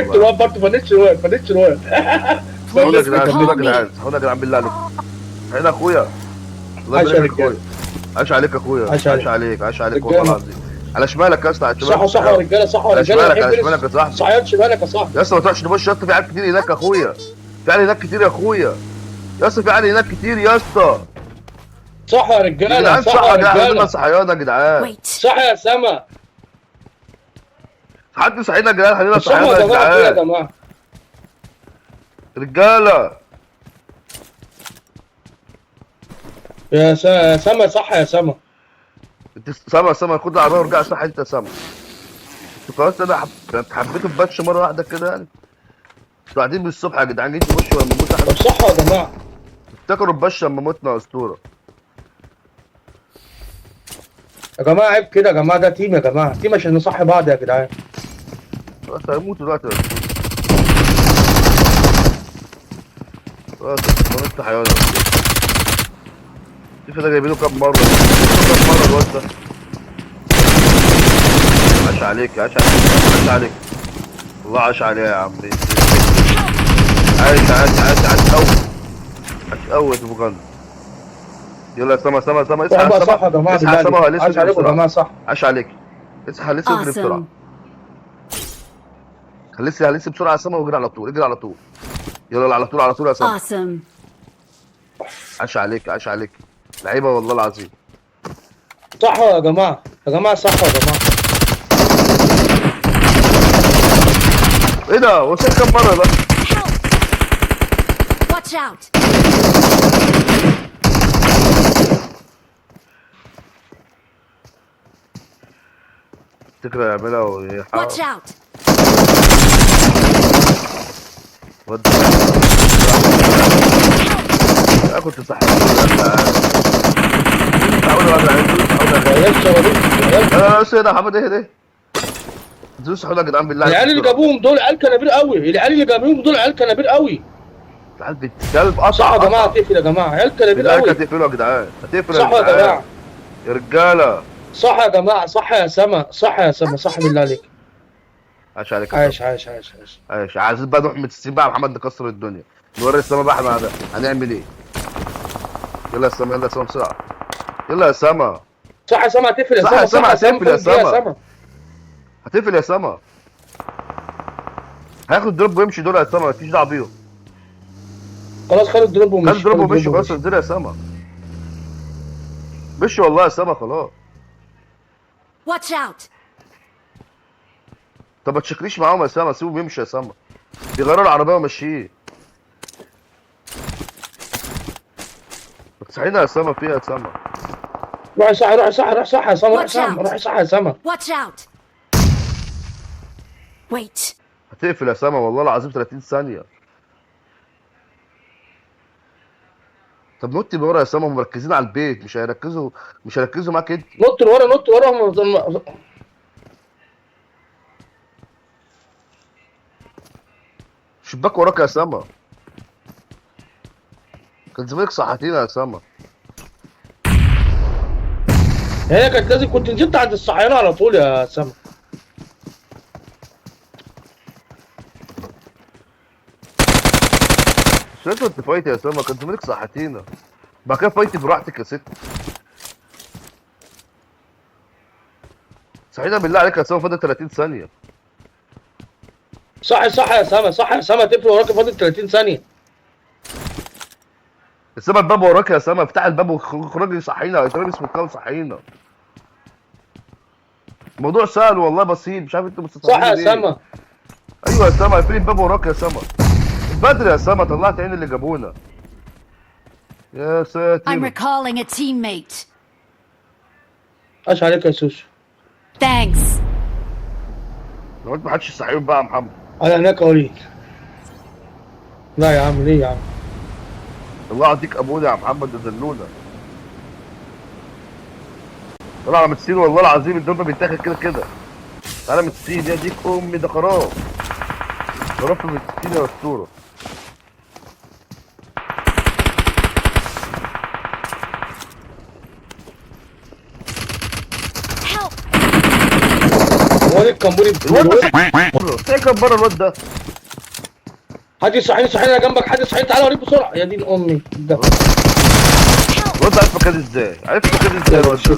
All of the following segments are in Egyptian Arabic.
سبت والله. الواد برضه، فنتش الواد، فنتش الواد. صحونا يا Please جدعان، صحونا يا recall me. جدعان، صحونا يا جدعان بالله عليكم. صحينا يا اخويا. الله عاش يا يبارك لك رجاله. اخويا. عاش عليك يا اخويا، عاش عاش عليك. عليك، عاش عليك والله رجاله. العظيم. على شمالك يا اسطى، على شمالك. صحوا صحوا يا رجاله، صحوا يا على رجاله. شمالك، على الحين شمالك يا صاحبي. صحيان شمالك يا صاحبي. يا اسطى ما تروحش تبش يا اسطى، في عيال كتير هناك يا اخويا، في عيال هناك كتير يا اخويا، يا اسطى في عيال هناك كتير يا اسطى. صحوا يا يا رجاله، جدعان صحوا صح يا يا جدعان، رجاله. احنا صحيان يا جدعان. Wait. صح يا سما. حد صحينا يا جدعان، خلينا صحوا صحيان يا يا جماعه، في إيه يا جدعان. جماعه؟ رجاله. يا سما، صح يا سما. انت سما، سما خد العربيه وارجع. صح انت يا سما. انتوا خلاص انا حبيته بباتش مره واحده كده يعني. انتوا قاعدين من الصبح يا جدعان، جيت تبش لما موت احنا. طب صحوا يا جماعه. افتكروا البش لما متنا يا اسطوره. يا جماعه عيب كده يا جماعه، ده team يا جماعه، team عشان نصحي بعض يا جدعان. خلاص هيموتوا دلوقتي يا اسطوره. خلاص انت حيوان يا اسطوره. شوف ده جايبينه كام مره، كام مره الواد ده. عاش عليك، عاش عليك، عاش عليك، والله عاش عليك يا عم. عاش عاش عاش عاش قوي، عاش قوي يا ابو غني. يلا يا سما، سما سما، اصحى روح يا بقى سما. صح يا جماعه، اصحى يا بالله سما، عليك. لسه عاش عليكم يا بسرعة. جماعه، صح. عاش عليك، اصحى لسه، اجري بسرعة. Awesome. هلسي هلسي بسرعة يا سما، واجري على طول، اجري على طول. يلا على طول، على طول يا سما. Awesome. عاش عليك، عاش عليك، لعيبة والله العظيم. صحوا يا جماعه، يا جماعه صحوا يا جماعه. ايه ده؟ وصل كام مرة ده؟ Help! Watch out! تكره يعملها ويحاول. Watch out! ودي. لا كنت صح. يا شباب، لا لا بس ايه ده يا محمد؟ ايه ده؟ انزلوا صحونا يا جدعان بالله. العيال اللي جابوهم دول عيال كنابير قوي، العيال اللي جابوهم دول عيال كنابير قوي. العيال بنت كلب قطع. صح يا جماعه، هتقفل يا جماعه، عيال كنابير بالله عليك قوي. هتقفلوا يا جدعان، هتقفلوا صح يا يا جدعان. جماعه. يا رجاله. صح يا جماعه، صح يا سما، صح يا سما، صح بالله عليك. عاش عليك يا عايش عايش عايش عايش. عايش. عايزين بقى نروح من السين بقى يا محمد، نكسر الدنيا، نوري السما بقى احنا هنعمل ايه. يلا يا سما، يلا يا سما بسرعه، يلا يا سما. صح يا سما، هتقفل يا صح يا سما. سما، هتقفل يا فاضل دقيقة. سما. هتقفل يا سما. هياخد drop ويمشي دول يا سما، مفيش دعوه بيهم. خلاص خدوا ال drop ومشي. خد drop ومشي ال drop خلاص. انزل يا سما، مشي والله يا سما خلاص. Watch out! طب ما تشكليش معاهم يا سما، سيبهم يمشوا يا سما، بيغيروا العربيه وماشيين. ما تصحينا يا سما، فيها يا سما. روح صح، روح صح، روح صح يا سما، روح Watch صح، out. روح صح يا سما. Watch out! Wait. هتقفل يا سما والله العظيم، 30 ثانية. طب نط لورا يا سما، هم مركزين على البيت، مش هيركزوا، مش هيركزوا معاك انت. نط لورا، نط لورا هم. شباك وراك يا سما، كان زمانك صحتينا يا سما. هي كانت لازم كنت نزلت عند الصحيان على طول يا سما. مش لازم ت fight يا سما، كان زمانك صحتينا. بعد كده fight براحتك يا ست. صحينا بالله عليك يا سما، فاضل 30 ثانية. صح صح يا سما، صح يا سما، تقفل وراك، فاضل 30 ثانية. يا سما الباب وراك يا سما، افتح الباب واخرجي صحينا، اضربي اسم الكام صحينا. الموضوع سهل والله بسيط، مش عارف انتوا صح يا مستصعبين ليه. سما. ايوه يا سما، اقفلي الباب وراك يا سما. بدري يا سما، طلعت عين اللي جابونا. يا I'm ساتر. recalling a teammate. عاش عليك يا سوسو. Thanks. لو قلت محدش يصحيهم بقى يا محمد. انا هناك اوريك. لا يا عم، ليه يا عم؟ الله يعطيك ابونا يا محمد، ده ذلونا. طلع على متسين والله العظيم، الدب بيتاخد كده كده. تعالى متسين يا ديك امي، ده خراب. خراب في متسين يا اسطوره. Help! هو الواد الكمبوري. الواد ده ساكن بره الواد ده. حد يصحيني، صحيني، انا جنبك، حد يصحيني، تعالى اوريك بسرعة يا دين امي ده. Help! الواد ده عارف مكان ازاي، عرفت مكان ازاي الواد ده،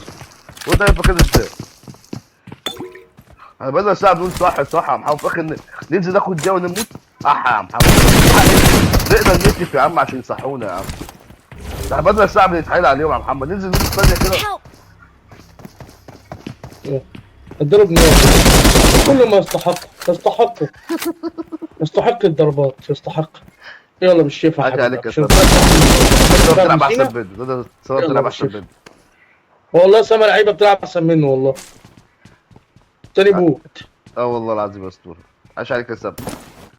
الواد ده عارف مكان ازاي. انا بقالنا ساعة بنقول صح صح يا محمد، فاكر ننزل ناخد دي ونموت. اح يا محمد، نقدر نتف يا عم عشان يصحونا يا عم. ده احنا بقالنا ساعة بنتحايل عليهم يا محمد، ننزل نص ثانية كده. Help! الضرب نار. كل ما يستحق، يستحق، يستحق الضربات، يستحق. يلا بالشفا عادي حبيبي. عليك يا عشان سلام. تقدر تلعب مشينا؟ احسن منه، تقدر يلا تلعب احسن بالشفا. منه. والله سامع لعيبة بتلعب احسن منه والله. تاني بوت. اه والله العظيم يا اسطورة، عاش عليك يا سامي.